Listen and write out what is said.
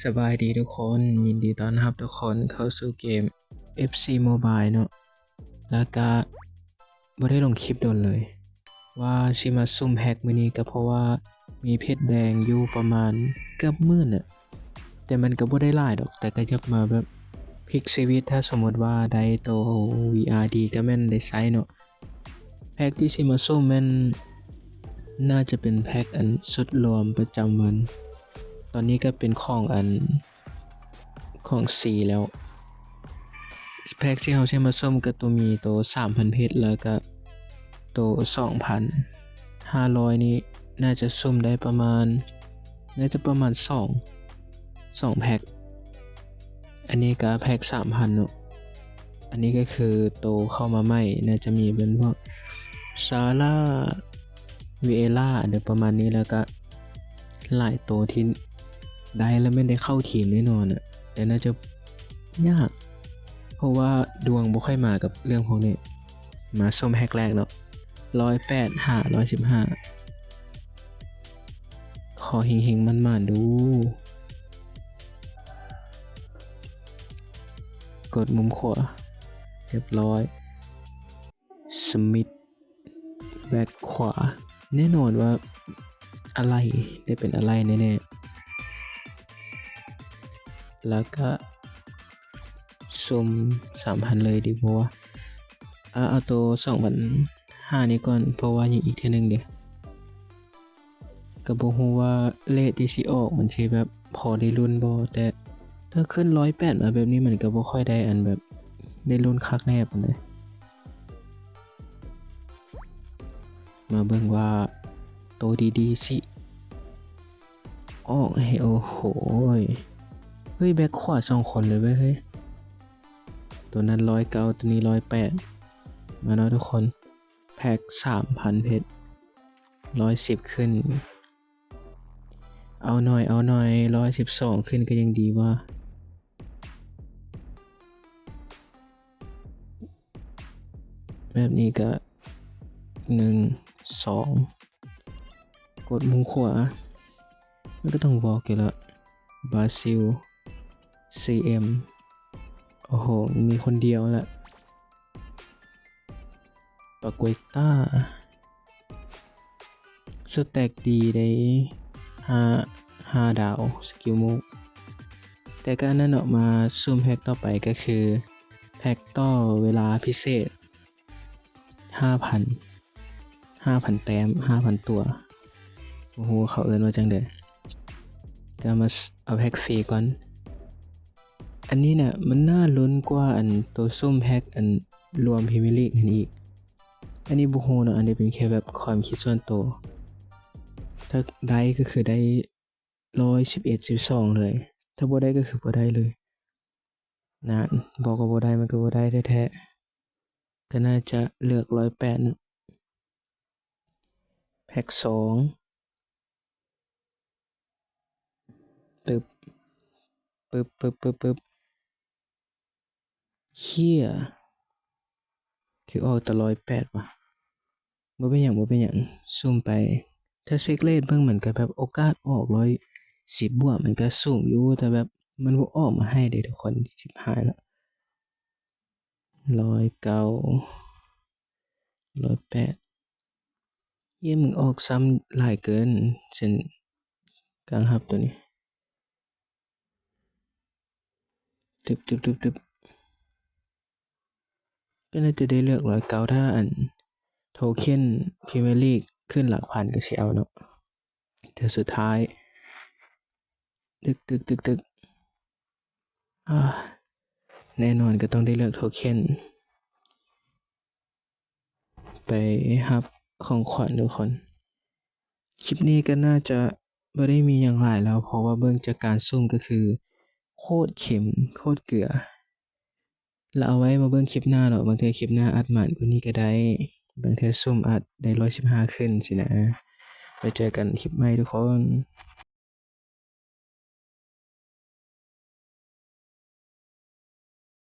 ສະບາຍດີທຸກຄົນ, ຍິນດີຕ້ອນຮັບທຸກຄົນເຂົ້າສູ່ເກມ ເອັຟຊີ ໂມບາຍເນາະ. ແລ້ວກະບໍ່ໄດ້ລົງຄລິບດົນເລີຍ ວ່າຊິມາຊຸ່ມແຮັກມື້ນີ້ ກໍເພາະວ່າມີເພດແດງຢູ່ປະມານເກືອບໝື່ນນະ, ແຕ່ມັນກໍບໍ່ໄດ້ຫຼາຍດອກ, ແຕ່ກໍຢາກມາແບບພລິກຊີວິດ ຖ້າສົມມຸດວ່າໄດ້ໂຕ ວີອາ ດີ ກໍແມ່ນໄດ້ໃຊ້ເນາະ. ແພັກທີ່ຊິມາຊຸ່ມແມ່ນ ໜ້າຈະເປັນແພັກອັນຊຸດລວມປະຈຳວັນ. ຕອນນີ້ກໍເປັນຂອງອັນ ຂອງ C ແລ້ວ. ແພັກທີ່ເຮົາຊິມາຊຸ່ມກໍໂຕມີໂຕ ສາມພັນເພັດ ແລ້ວກໍໂຕ ສອງພັນຫ້າຮ້ອຍ ນີ້ ໜ້າຈະຊຸ່ມໄດ້ປະມານ ໜ້າຈະປະມານສອງ ສອງແພັກ. ອັນນີ້ກໍແພັກສາມພັນເນາະ. ອັນນີ້ກໍຄືໂຕເຂົ້າມາໃໝ່ ໜ້າຈະມີເປັນພວກ ຊາລາ ວີເອລາ ແບບປະມານນີ້ ແລ້ວກໍຫຼາຍໂຕທີ່ໄດ້ແລ້ວແມ່ນໄດ້ເຂົ້າທີມແນ່ນອນນະ, ແຕ່ໜ້າຈະຍາກ ເພາະວ່າດວງບໍ່ຄ່ອຍມາກັບເລື່ອງພວກນີ້. ມາຊຸ່ມແຮັກແລກເນາະ ຮ້ອຍແປດຫາຮ້ອຍສິບຫ້າ. ຂໍເຮັງໆໝານໆດູ. ກົດມຸມຂວາ ຮຽບຮ້ອຍ. ສະມິດ ແບັກຂວາ. ແນ່ນອນວ່າອາໄຫຼ່ ໄດ້ເປັນອາໄຫຼ່ແນ່ໆ. ແລ້ວກະຊຸ່ມສາມພັນເລີຍດີບໍ່ວະ? ອາ ເອົາໂຕສອງພັນຫ້ານີ້ກ່ອນ ເພາະວ່າຍັງອີກເທື່ອໜຶ່ງເດ. ກໍບໍ່ຮູ້ວ່າເລດທີ່ຊິອອກມັນຊິແບບພໍໄດ້ລຸ້ນບໍ່, ແຕ່ຖ້າຂຶ້ນຮ້ອຍແປດມາແບບນີ້ ມັນກໍບໍ່ຄ່ອຍໄດ້ອັນແບບໄດ້ລຸ້ນຄັກແນ່ປານໃດ. ມາເບິ່ງວ່າໂຕດີໆຊິອອກໃຫ້. ໂອ້ໂຫຍ ເຮີ້ຍ ແບັກຂວາສອງຄົນເລີຍເວີຍ ເຮີ້ຍ. ໂຕນັ້ນຮ້ອຍເກົ້າ ໂຕນີ້ຮ້ອຍແປດ. ມາເນາະທຸກຄົນ ແພັກສາມພັນເພັດ ຮ້ອຍສິບຂຶ້ນ. ເອົາໜ້ອຍ ເອົາໜ້ອຍ ຮ້ອຍສິບສອງຂຶ້ນກໍຍັງດີວ່າ. ແບບນີ້ກໍ ໜຶ່ງ ສອງ ກົດມຸມຂວາ ມັນກໍຕ້ອງບອກຢູ່ແລ້ວ ບຣາຊິລ ຊີເອັມ. ໂອ້ໂຫ ມີຄົນດຽວແຫຼະ ປາກວຍຕາ. ສະແຕັກດີເດ້ ຫ້າ ຫ້າດາວ ສະກິວມູບ. ແຕ່ກໍອັນນັ້ນເນາະ ມາຊຸ່ມແພັກຕໍ່ໄປກໍຄື ແພັກຕໍ່ເວລາພິເສດ ຫ້າພັນ ຫ້າພັນແຕ້ມ ຫ້າພັນຕົວ. ບໍ່ຮູ້ເຂົາເອີ້ນວ່າຈັ່ງໃດ. ກໍມາ ເອົາແພັກຟຣີກ່ອນ. ອັນນີ້ນະ ມັນໜ້າລຸ້ນກວ່າອັນໂຕຊຸ່ມແພັກອັນລວມພຣີເມຍລີກຫັ້ນອີກ. ອັນນີ້ບໍ່ຮູ້ເນາະ, ອັນນີ້ເປັນແຄ່ແບບຄວາມຄິດສ່ວນໂຕ. ຖ້າໄດ້ກໍຄືໄດ້ຮ້ອຍສິບເອັດ ສິບສອງເລີຍ, ຖ້າບໍ່ໄດ້ກໍຄືບໍ່ໄດ້ເລີຍ. ນານ ບອກວ່າບໍ່ໄດ້ ມັນກໍບໍ່ໄດ້ແທ້ໆ. ກໍໜ້າຈະເລືອກຮ້ອຍແປດເນາະ. ແພັກສອງ. ປຶບ ປຶບ ປຶບ ປຶບ ປຶບ. ເຄຍ ຄືອອກແຕ່ຮ້ອຍແປດວະ. ບໍ່ເປັນຫຍັງ ບໍ່ເປັນຫຍັງ ຊຸ່ມໄປ. ຖ້າເຊັກເລດເບິ່ງ ມັນກໍແບບໂອກາດອອກຮ້ອຍສິບບວກ ມັນກໍສູງຢູ່, ແຕ່ແບບມັນບໍ່ອອກມາໃຫ້ເດ້ທຸກຄົນ. ຊິບຫ້າລະ ຮ້ອຍເກົ້າ ຮ້ອຍແປດ. ເອີ ມຶງອອກຊ້ຳຫຼາຍເກີນ ເສັ້ນກາງຮັບໂຕນີ້. ຕຶບ ຕຶບ ຕຶບ ຕຶບ. ກໍໜ້າຈະໄດ້ເລືອກຮ້ອຍເກົ້າ ຖ້າອັນໂທເຄັນພຣີເມຍລີກຂຶ້ນຫຼັກພັນກໍຊິເອົາເນາະ. ແຖວສຸດທ້າຍ. ຕຶກ ຕຶກ ຕຶກ ຕຶກ. ອາ ແນ່ນອນກໍຕ້ອງໄດ້ເລືອກໂທເຄັນ ໄປຮັບຂອງຂວັນທຸກຄົນ. ຄລິບນີ້ກໍໜ້າຈະບໍ່ໄດ້ມີຫຍັງຫຼາຍແລ້ວ, ເພາະວ່າເບິ່ງຈາກການຊຸ່ມກໍຄືໂຄດເຄັມ ໂຄດເກືອ. ແລ້ວເອົາໄວ້ມາເບິ່ງຄລິບໜ້າເນາະ, ບາງເທື່ອຄລິບໜ້າອາດໝານກວ່ານີ້ກໍໄດ້, ບາງເທື່ອຊຸ່ມອາດໄດ້ຮ້ອຍສິບຫ້າຂຶ້ນຊີ້ນະ. ໄວ້ເຈີກັນຄລິບໃໝ່ທຸກຄົນ.